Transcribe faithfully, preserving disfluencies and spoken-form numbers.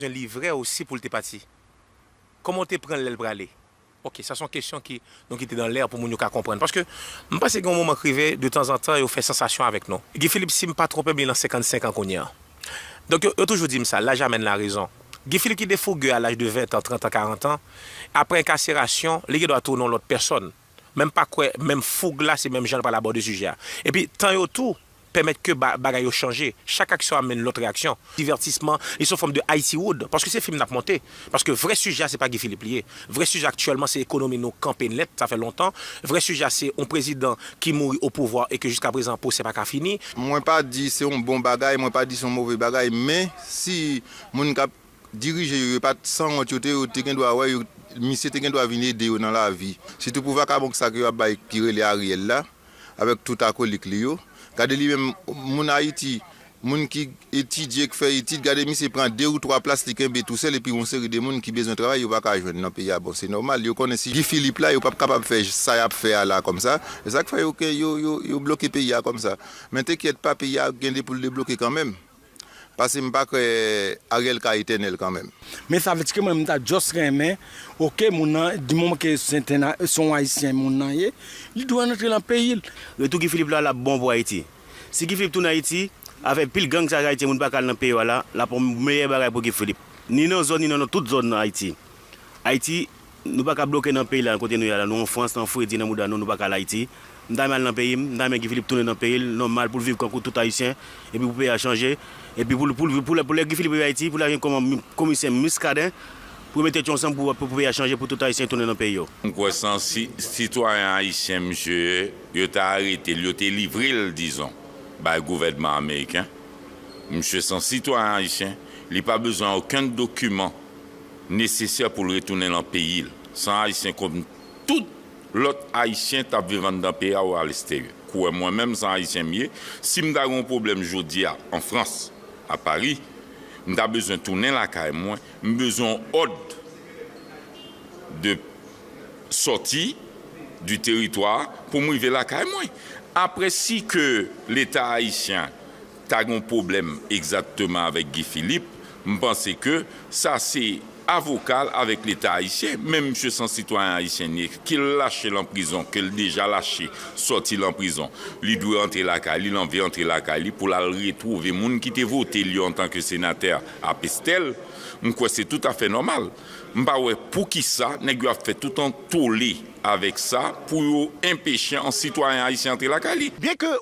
bezwen livre osi pou l te pati? Kòman w te pran l lè l prale? Ok, sa se yon kesyon ki nou kite nan lè pou moun yo ka konprann. Paske m panse gen yon moman k rive, de tanzantan, yo fè sansasyon avèk nou. Guy Philippe, si m pa twonpe m, li nan senkannsenk an kounye a. Donk, yo, yo toujou di m sa, laj amèn la rezon. Guy Philippe ki defouge a laj de ven an, trant an, karant an, apre enkaserasyon, li gen dwa tounen yon lòt pèsòn. Men m pa kwè, menm foug la, se menm jan l pral abòde sijè a. Epi, tan yo tou, pèmèt ke ba-, bagay yo chanje. Chak aksyon amèn lòt reyaksyon. Divètisman, li se yon fòm de Haitiwood. Paske se fim n ap monte. Paske vrè sijè a, se pa Guy Philippe li ye. Vrè sijè aktyèlman, se ekonomi nou kanpe nèt, sa fè lontan. Vrè sijè a, se yon prezidan ki mouri o pouvwa e ke jiska prezan, pwosè pa ka fini. Mwen pa di se yon bon bagay, mwen pa di se yon move bagay, men si moun k ap dirije yo, yo pa t sanwont, yo te, yo te gen dwa wè, yo, misye te gen dwa vin ede yo nan lavi. Sitou pou vakabon sa ke yo ap bay ki rele Ariel la, avèk tout akolik li yo. Gade li menm, moun Ayiti, moun ki etidye, ki fè etid, gade misye pran de ou twa plas li kenbe tousèl, epi yon seri de moun ki bezwen travay, yo pa ka jwenn nan peyi a. Bon, se nòmal, yo konnen si Guy Philippe la, yo p ap kapab fè sa y ap fè a la kòmsa. E sa k fè yo, yo, yo, yo bloke peyi a kòmsa. Men te kyèt pa, peyi a gen de pou l debloke kanmenm. Paske m pa kwè Ariel ka etènèl kanmenm. Men sa vle di ke mwen, m ta just renmen, oke, moun nan, di moman ke se te na-, se yon Ayisyen moun nan ye, li dwe rantre nan peyi l. Retou Guy Philippe la, l ap bon pou Ayiti. Si Guy Philippe tounen Ayiti, avèk pil gang sa Ayiti, moun pa ka al nan peyi yo a la, l ap yon meyè bagay pou Guy Philippe. Ni nan zòn, ni nan, nan tout zòn nan Ayiti. Ayiti, nou pa ka bloke nan peyi la, kote nou ye la. Nou an Frans, nan fredi, nan mouda nou, nou pa ka al Ayiti. M ta renmen al nan peyi m, m ta renmen Guy Philippe tounen nan peyi l, nòmal, pou l viv kankou tout Ayisyen, epi pou peyi a chanje, epi pou, pou, pou, pou lè Guy Philippe rive Ayiti, pou l al gen kòman komisè Muscadin, pou yo mete tèt yo ansanm pou, pou peyi a chanje, pou tout Ayisyen tounen nan peyi yo. M kwè se yon si-, sitwayen ayisyen misye ye, yo te arete l, yo te livre l, dizon, bay gouvènman ameriken. Misye se yon sitwayen ayisyen, li pa bezwen okenn dokiman nesesè pou l retounen nan peyi l. Se yon Ayisyen kòm tout lòt Ayisyen t ap viv anndan peyi a ou alestèryè. Kouwè mwen menm, se yon Ayisyen m ye. Si m ta gen yon pwoblèm jodi a an Frans, a Pari, m ta bezwen tounen lakay mwen, m bezwen yon òd de sòti di teritwa pou m rive lakay mwen. Apre, si ke Leta ayisyen ta gen yon pwoblèm egzakteman avèk Guy Philippe, m panse ke sa se avoka l avèk Leta ayisyen, men misye se yon sitwayen ayisyen li ye, ke l lache l an prizon, ke l deja lache sòti l an prizon, li dwe antre lakay li, l anvi antre lakay li pou l al retwouve moun ki te vote l yo antanke senatè a Pestel, m kwè se toutafè nòmal. M pa wè poukisa nèg yo ap fè tout yon tole avèk sa pou yo enpeche yon sitwayen ayisyen antre lakay li. Byenke